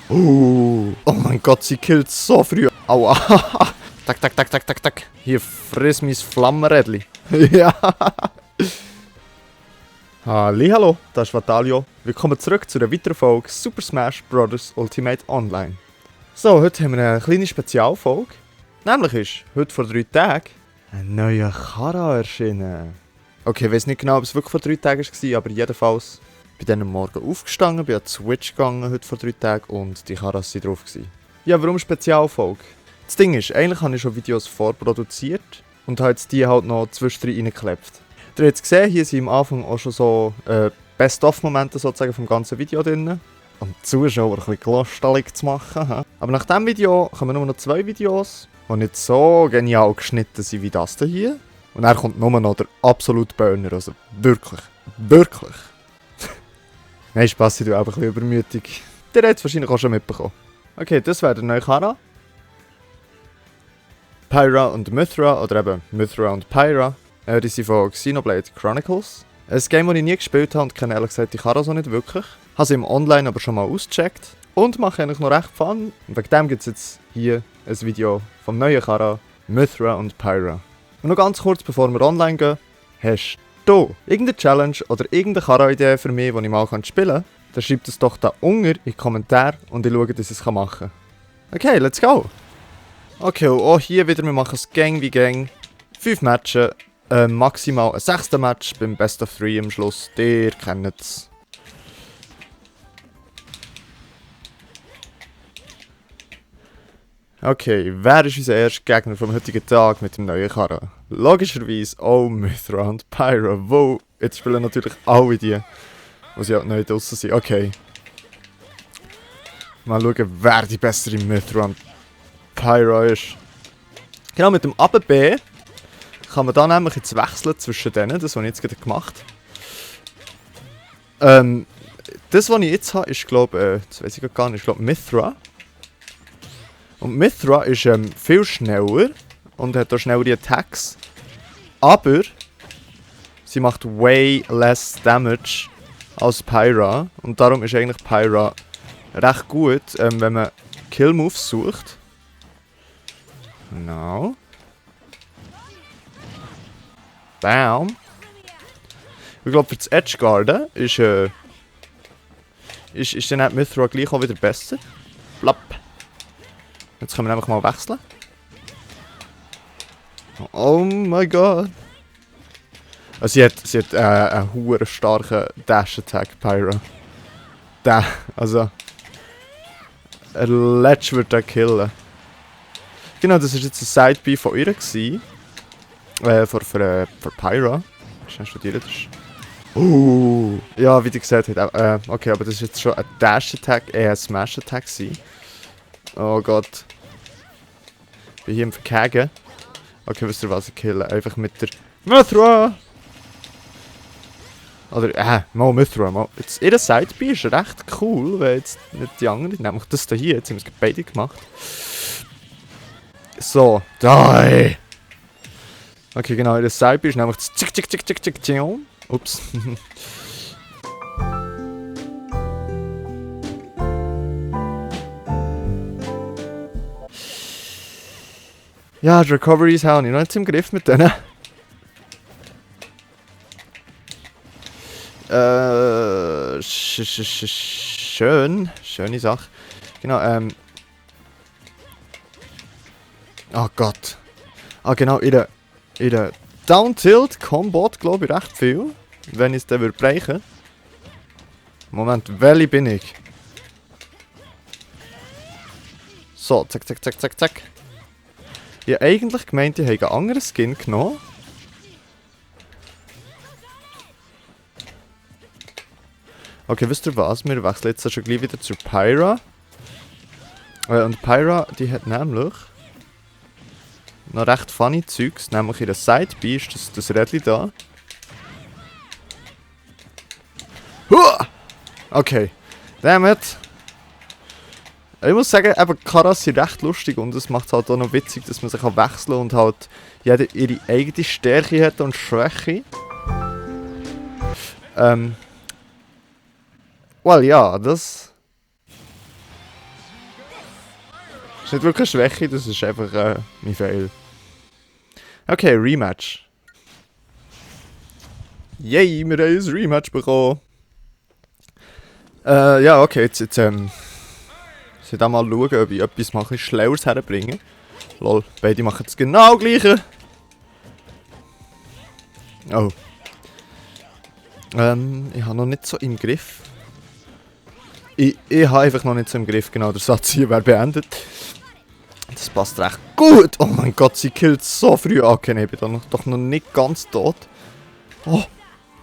Oh mein Gott, sie killt so früh. Aua. Tak, tak, tak, tak, tak, tak. Hier, friss mein Flammenrädli. Ja. Hallihallo, das ist Vatalio. Willkommen zurück zu einer weiteren Folge Super Smash Bros. Ultimate Online. So, heute haben wir eine kleine Spezialfolge. Nämlich ist heute vor 3 Tagen ein neuer Chara erschienen. Okay, ich weiß nicht genau, ob es wirklich vor 3 Tagen war, aber jedenfalls bin ich dann am Morgen aufgestanden, bin an die Switch gegangen heute vor 3 Tagen und die Charas waren drauf. Ja, warum Spezialfolge? Das Ding ist, eigentlich habe ich schon Videos vorproduziert und habe jetzt die halt noch zwischendrin reingeklebt. Ihr habt es gesehen, hier sind am Anfang auch schon so Best-of-Momente sozusagen vom ganzen Video drin. Um die Zuschauer ein bisschen gelostelig zu machen. He? Aber nach diesem Video kommen nur noch 2 Videos, die nicht so genial geschnitten sind wie das hier. Und dann kommt nur noch der absolute Burner, also wirklich, wirklich. Nein, Spass, ich tue einfach ein bisschen übermütig. Der hat es wahrscheinlich auch schon mitbekommen. Okay, das wäre der neue Chara. Pyra und Mythra, oder eben Mythra und Pyra. Die sind von Xenoblade Chronicles. Ein Game, das ich nie gespielt habe und kenne ehrlich gesagt die Charas auch nicht wirklich. Habe sie im Online aber schon mal ausgecheckt. Und mache eigentlich noch recht Fun. Und wegen dem gibt es jetzt hier ein Video vom neuen Chara, Mythra und Pyra. Und noch ganz kurz, bevor wir online gehen, hast du irgendeine Challenge oder irgendeine Chara-Idee für mich, die ich mal spielen kann, dann schreibt es doch da unten in die Kommentare und ich schaue, dass ich es machen kann. Okay, let's go! Okay, und auch hier wieder, wir machen es Gang wie Gang. 5 Matches, maximal ein 6. Match beim Best of 3 am Schluss. Ihr kennt es. Okay, wer ist unser erster Gegner vom heutigen Tag mit dem neuen Chara? Logischerweise auch Mythra und Pyra. Wow, jetzt spielen natürlich alle die sie halt neu draussen sind. Okay. Mal schauen, wer die bessere Mythra und Pyra ist. Genau, mit dem AB B kann man da nämlich jetzt wechseln zwischen denen. Das habe ich jetzt gerade gemacht. Das, was ich jetzt habe, ist, glaube ich, das weiß ich gar nicht, ich glaube Mythra. Und Mythra ist viel schneller und hat auch schnellere Attacks. Aber sie macht way less Damage als Pyra. Und darum ist eigentlich Pyra recht gut, wenn man Kill-Moves sucht. Genau. Bam. Ich glaube, für das Edgeguarden ist dann Mythra gleich auch wieder besser. Blapp. Jetzt können wir einfach mal wechseln. Oh mein Gott. Sie hat einen hohen starken Dash-Attack, Pyra. Also... Ein Ledge wird den killen. Genau, das war jetzt ein Side-B von ihr. Für Pyra. Schnell studiert das. Ja, wie du gesagt hast. Okay, aber das ist jetzt schon ein Dash-Attack, eher ein Smash-Attack. Oh Gott. Ich bin hier im Verkagen. Okay, wisst ihr was, ich kill einfach mit der Mythra! Oder, mal Mythra, mal. Jetzt, ihr Side-B ist recht cool, weil jetzt nicht die anderen, nämlich das hier, jetzt haben wir es beide gemacht. So, die! Okay, genau, ihr Side-B ist nämlich das Tschick, Tschick, Tschick, Tschick, Tschick, Tschick. Ups. Ja, die Recoveries habe ich noch nicht im Griff mit denen. Schön. Schöne Sache. Genau, oh Gott. Genau, ihre Down-Tilt Combat, glaube ich, recht viel. Wenn ich es dann brechen würde. Moment, welche bin ich? So, zack, zack, zack, zack, zack. Ich habe eigentlich gemeint, ich habe einen anderen Skin genommen. Okay, wisst ihr was? Wir wechseln jetzt schon gleich wieder zu Pyra. Und Pyra, die hat nämlich noch recht funny Zeugs. Nämlich ihre Side-B ist das Rädchen da. Okay, damit. Ich muss sagen, eben Charas sind recht lustig und es macht es halt auch noch witzig, dass man sich wechseln kann und halt jeder ihre eigene Stärke hat und Schwäche. Well, ja, das ist nicht wirklich eine Schwäche, das ist einfach mein Fail. Okay, Rematch. Yay, wir haben ein Rematch bekommen. Ja, okay, jetzt ich da mal schauen, ob ich etwas mal ein bisschen Schlaueres herbringe. Lol, beide machen das genau gleiche. Oh. Ich habe noch nicht so im Griff. Ich habe einfach noch nicht so im Griff, genau, der Satz hier wäre beendet. Das passt recht gut. Oh mein Gott, sie killt so früh. Okay, ich bin doch noch nicht ganz tot. Oh.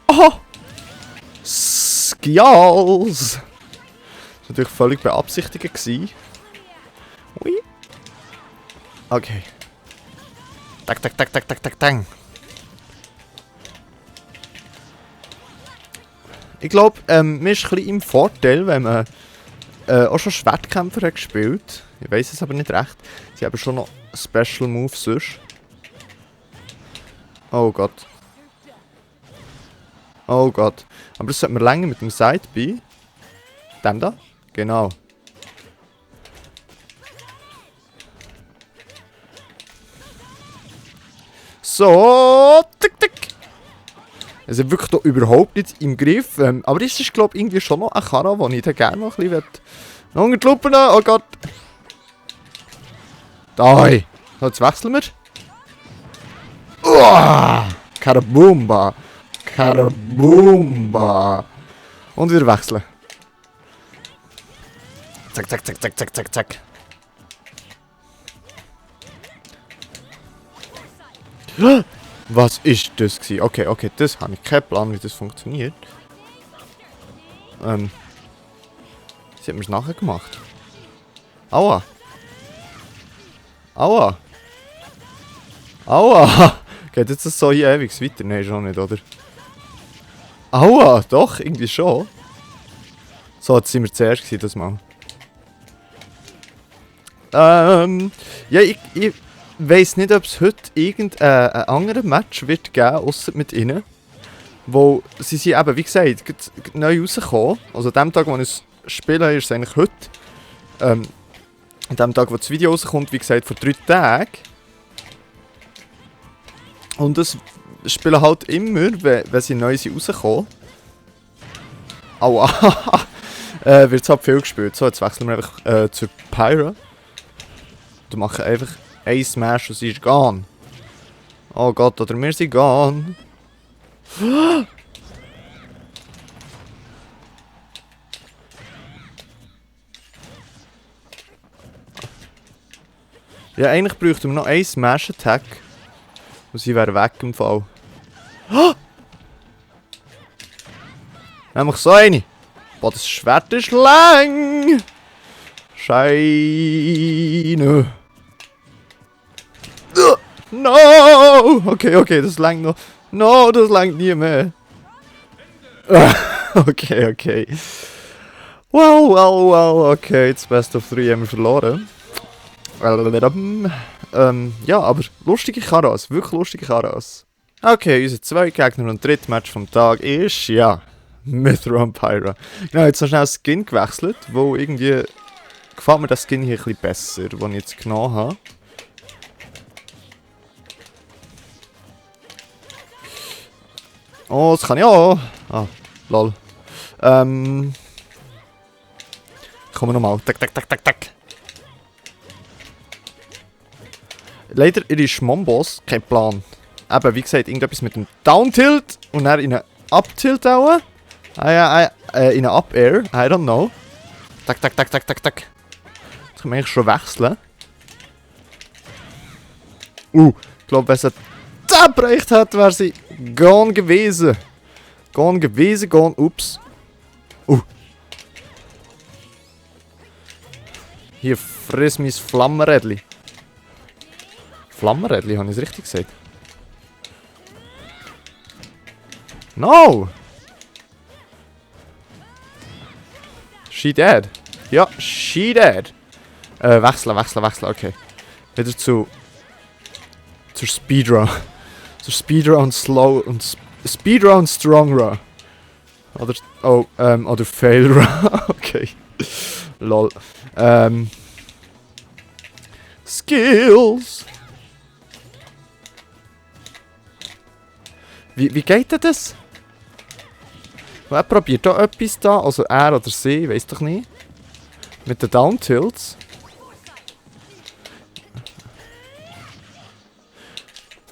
Oh. Skills. Das war natürlich völlig beabsichtigt gewesen. Ui. Okay. Tak, tak, tak, tak, tak, tak, tak. Ich glaube, man ist ein bisschen im Vorteil, wenn man auch schon Schwertkämpfer hat gespielt. Ich weiß es aber nicht recht. Sie haben schon noch Special Moves sonst. Oh Gott. Oh Gott. Aber das sollte man länger mit dem Side-B. Dem da? Genau. So. Tick, tick. Es ist wirklich hier überhaupt nicht im Griff. Aber das ist, glaube ich, irgendwie schon noch ein Kara, den ich da gerne noch ein bisschen noch unter die Lupe nehmen. Oh Gott. Da. So, jetzt wechseln wir. Uah. Karabumba. Karabumba. Und wieder wechseln. Zack, zack, zack, zack, zack, zack, zack. Was ist das gewesen? Okay, okay, das habe ich keinen Plan, wie das funktioniert. Sie haben mir es nachher gemacht. Aua. Aua. Aua. Geht jetzt das so hier ewig weiter? Nein, schon nicht, oder? Aua, doch, irgendwie schon. So, jetzt sind wir zuerst gewesen, das Mal. Ja, ich weiss nicht, ob es heute irgendeinen anderen Match wird geben, ausser mit ihnen. Wo sie sind eben, wie gesagt, neu rausgekommen. Also an dem Tag, wo ich es spiele, ist es eigentlich heute. An dem Tag, wo das Video rauskommt, wie gesagt, vor 3 Tagen. Und das spielen halt immer, wenn sie neu sind rausgekommen. Aua. Wird es halt viel gespielt. So, jetzt wechseln wir einfach zur Pyra. Wir machen einfach ein Smash und sie ist gone. Oh Gott, oder wir sind gone. Ja, eigentlich bräuchten wir noch einen Smash-Attack. Und sie wäre weg im Fall. Nämlich so eine. Boah, das Schwert ist lang. Scheine. No! Okay, okay, das langt noch. No, das langt nie mehr. Okay, okay. Well, well, well, okay, jetzt Best of 3 haben wir verloren. Ja, aber lustige Karas, wirklich lustige Karas. Okay, unsere 2 Gegner und dritte Match vom Tag ist, ja, Mythra und Pyra. Genau, jetzt noch schnell Skin gewechselt, wo irgendwie gefällt mir das Skin hier ein bisschen besser, den ich jetzt genommen habe. Oh, das kann ich auch. Ah, lol. Kommen wir nochmal. Tak, tak, tak, tak, tak. Leider ihre Schmombos, kein Plan. Eben, wie gesagt, irgendetwas mit dem Down-Tilt und dann in einen Up-Tilt auch. In einen Up-Air, I don't know. Tak, tak, tak, tak, tak, tak. Jetzt können wir eigentlich schon wechseln. Ich glaube, wenn sie das bereicht hat, wäre sie gone gewesen. Gone gewesen, gone, ups. Hier, friss mein Flammenrädli. Flammenrädli, habe ich es richtig gesagt? No! She dead. Ja, she dead. Wechseln, okay. Wieder zur Speedrun. Zur Speedrun Slow und Speedrun Strongrun. Oder, oder Failrun. Okay. Lol. Skills. Wie geht denn das? Wer probiert da etwas da? Also er oder sie, weiss doch nicht. Mit den Down-Tilts.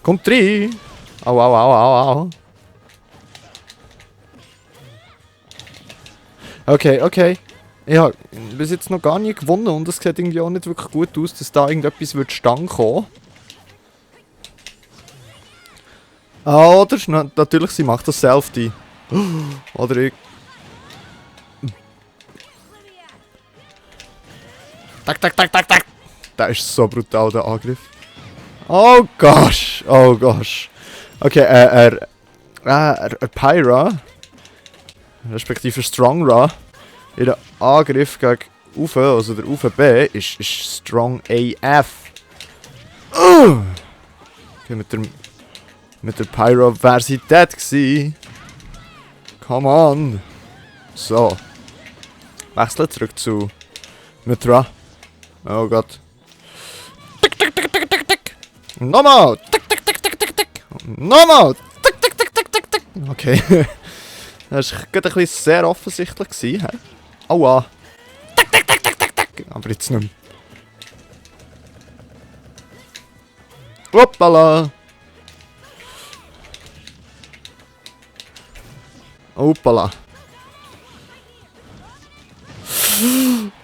Kommt rein! Au, au, au, au, au. Okay, okay. Ich habe bis jetzt noch gar nie gewonnen und es sieht irgendwie auch nicht wirklich gut aus, dass da irgendetwas wird Stange kommen. Ah, oder? Natürlich, sie macht das Selfie. Oder ich... Tak, tak, tak, tak, tak! Der ist so brutal, der Angriff. Oh gosh! Oh gosh! Okay, Pyra, respektive Strongra, ihr Angriff gegen Uwe, also der Uwe B, ist Strong AF. Okay, mit der Pyra wäre sie dead gewesen. Come on! So. Wechseln zurück zu Mythra. Oh Gott. Tick, tick, tick, tick, tick, tick. Nochmal! Tick, tick, tick, tick, tick, tick. Nochmal! Tick, tick, tick, tick, tick, tick. Okay. Das war gerade ein bisschen sehr offensichtlich gewesen, hä? Aua! Tick, tick, tick, tick, tick, tick. Aber jetzt nicht mehr. Hoppala! Hoppala!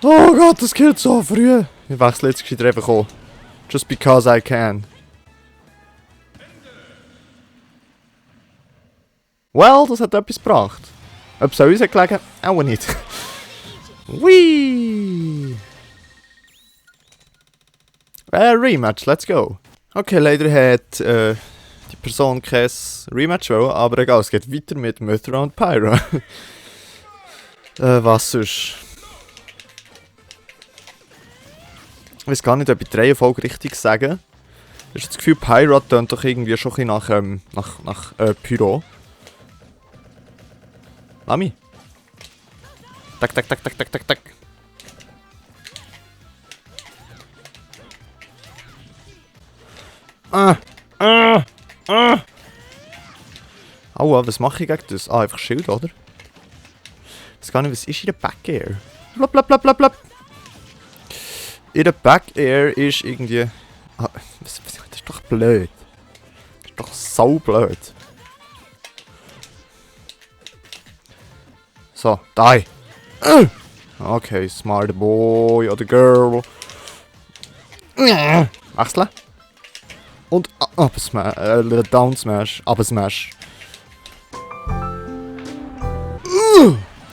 Oh Gott, das killt so früh! Ich wechsle jetzt gescheiter einfach an. Just because I can. Well, das hat etwas gebracht. Ob es an uns gelegen? Auch nicht. Whee! Rematch, let's go. Okay, leider hat die Person kein Rematch wollen, aber egal, es geht weiter mit Mythra und Pyra. Was sonst? Ich weiß gar nicht, ob ich die Reihenfolge richtig sage. Ich habe das Gefühl, Pyra tönt doch irgendwie schon ein bisschen nach Pyro. Lami. Tak, tak, tak, tak, tak, tak, tak. Aua, was mache ich gegen das? Ah, einfach Schild, oder? Ich weiß gar nicht, was ist in der Back Air? Blab, blab, blab, blab, blab. In der Back Air ist irgendwie... Ah, das ist doch blöd. Das ist doch sau blöd. So, die. Okay, smart boy oder girl. Wechseln. Und up smash, down smash, up smash.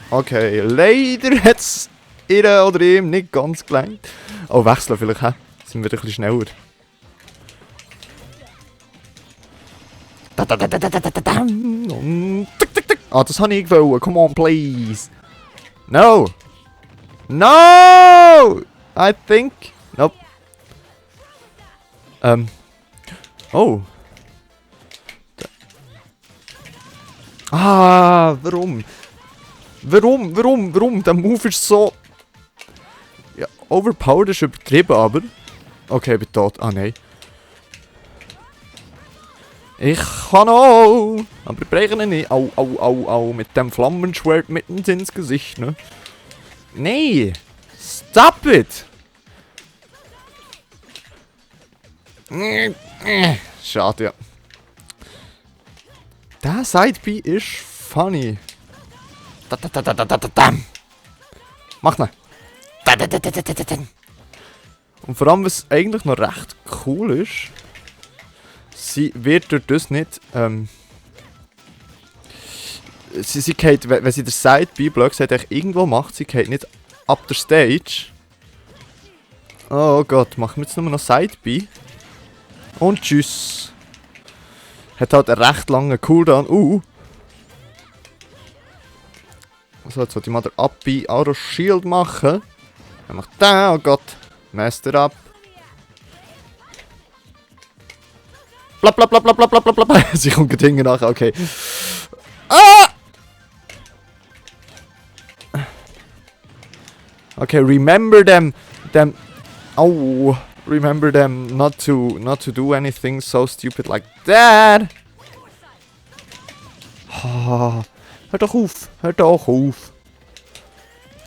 Okay, leider hat's ihr oder ihm nicht ganz gelangt. Oh, wechseln vielleicht, hä? Sind wir ein bisschen schneller. Ah, das habe ich gewollt. Come on, please. No. No! I think... Nope. Oh. Ah, warum? Warum? Der Move ist so... Ja, overpowered ist übertrieben, aber... Okay, ich bin tot. Ah, nein. Ich kann auch! Aber ich breche ihn nicht. Au, au, au, au. Mit dem Flammenschwert mitten ins Gesicht, ne? Nee! Stop it! Schade, ja. Der Side-B ist funny. Mach ne. Und vor allem, was eigentlich noch recht cool ist, sie wird durch das nicht, sie geht, wenn sie der Side-B Block irgendwo macht, sie geht nicht ab der Stage. Oh Gott, machen wir jetzt nur noch Side-B. Und tschüss. Hat halt einen recht langen Cooldown. So, jetzt wollte ich mal den Up-B Aura Shield machen. Er macht den, oh Gott. Master up. Blab, blab, blab, blab, blab, blab, blab, blab. Sie kommt gleich hinten nachher, okay. Ah! Okay, remember them. Au. Remember them not to do anything so stupid like that. Oh, hör doch auf. Hör doch auf.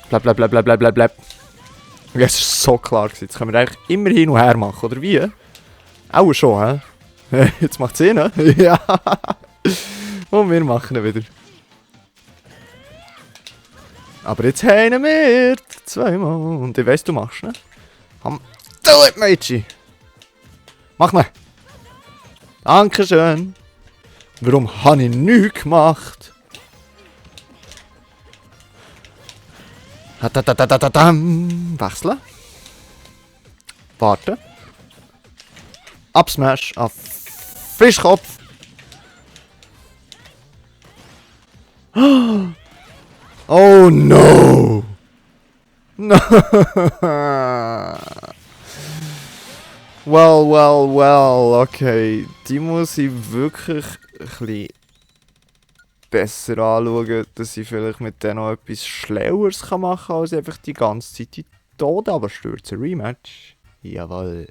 Bleib. Ja, es war so klar gewesen. Jetzt können wir eigentlich immer hin und her machen, oder wie? Auch schon, hä? Jetzt macht es Sinn, ne? Ja. Und wir machen ihn wieder. Aber jetzt haben wir zweimal. Und ich weiss, du machst, ne? Do it, Mädchen! Mach mal! Dankeschön! Warum habe ich nichts gemacht? Wechseln. Warten. Absmash auf Frischkopf. Oh no! No! Well, okay. Die muss ich wirklich ein bisschen besser anschauen, dass ich vielleicht mit denen noch etwas Schlaueres machen kann, als einfach die ganze Zeit in Tode, aber stürzen. Rematch. Jawohl.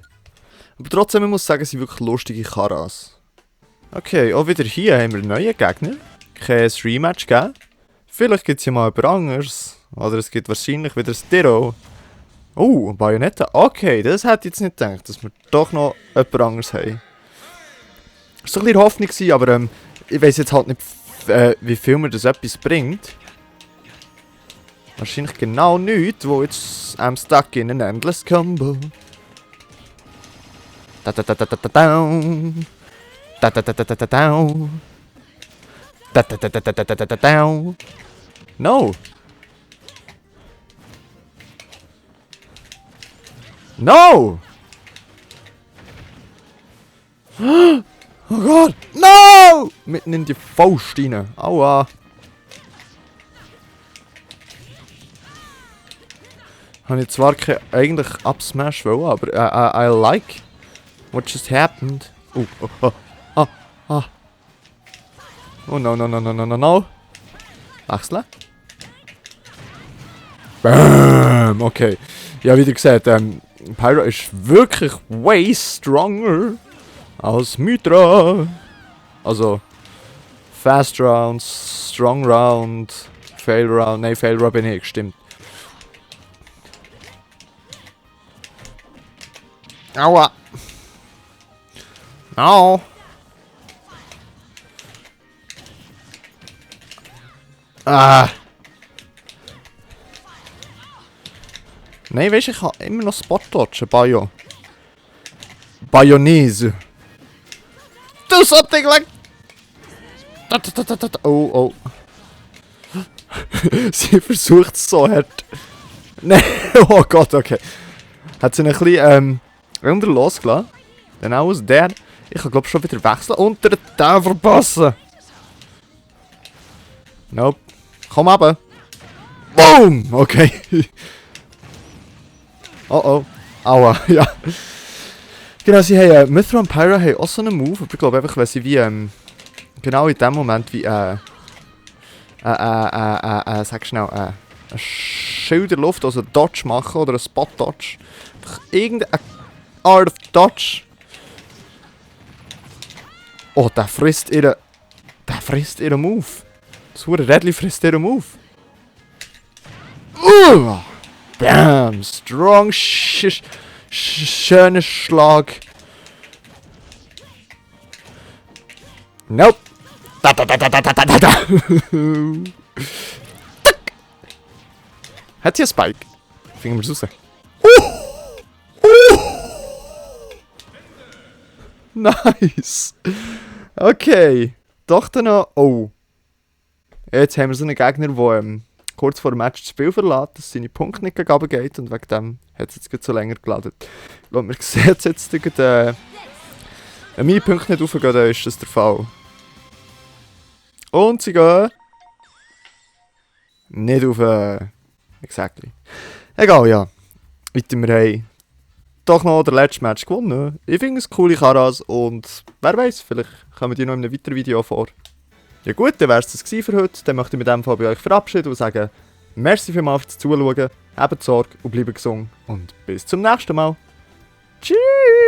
Aber trotzdem, ich muss sagen, sie sind wirklich lustige Karas. Okay, auch wieder hier haben wir einen neuen Gegner. Kein Rematch gegeben. Vielleicht gibt es ja mal etwas anderes. Oder es gibt wahrscheinlich wieder ein Dero. Oh, Bayonetta. Okay, das hätte ich jetzt nicht gedacht, dass wir doch noch etwas anderes haben. Das war so ein bisschen Hoffnung, aber ich weiss jetzt halt nicht, wie viel mir das etwas bringt. Wahrscheinlich genau nichts, wo jetzt I'm stuck in an endless combo. No! No! Oh Gott! No! Mitten in die Faust rein. Aua! Habe ich zwar eigentlich absmash wollen, aber I like what just happened. Oh no. Wechseln. Bam! Okay. Ja, wie ihr seht, Pyra ist wirklich way stronger als Mythra. Also, Fast Round, Strong Round, Fail Round. Nein, Fail Round bin ich, stimmt. Aua! Au! Ah! Nein, weißt du, ich habe immer noch Spot-Dodgen, Bayo. Bayonese. Do something like... Oh. Sie versucht es so hart. Nein, oh Gott, okay. Hat sie ein bisschen, unter losgelassen. Dann aus der. Ich kann glaube schon wieder wechseln. Unter den Tau verpassen. Nope. Komm runter. Boom! Okay. Oh. Aua, ja. Genau, sie haben, Mythra und Pyra haben auch so einen Move, aber ich glaube einfach, weil sie wie, genau in dem Moment wie, sag schnell, ein Schild in der Luft, also ein Dodge machen oder ein Spot-Dodge. Einfach irgendeine Art of Dodge. Oh, der frisst ihren Move. Das hure Rädli frisst ihren Move. Bam! Strong, schöner Schlag. Nope. Da. Hat sie einen Spike? Finden wir es raus. Nice. Okay. Doch dann noch. Oh. Jetzt haben wir so einen Gegner, der kurz vor dem Match das Spiel verlässt, dass seine Punkte nicht gegen geht und wegen dem hat es jetzt so länger geladen. Ich glaube, man sieht jetzt, wenn meine Punkte nicht aufgehen, dann ist das der Fall. Und sie gehen nicht auf... Exactly. Egal, ja. Weiter, wir haben doch noch der letzte Match gewonnen. Ich finde es coole Karas und wer weiß, vielleicht kommen die noch in einem weiteren Video vor. Ja gut, dann wäre es das für heute. Dann möchte ich mit dem Fall bei euch verabschieden und sagen, merci vielmals fürs Zuschauen, habt Sorge und bleibt gesund und bis zum nächsten Mal. Tschüss!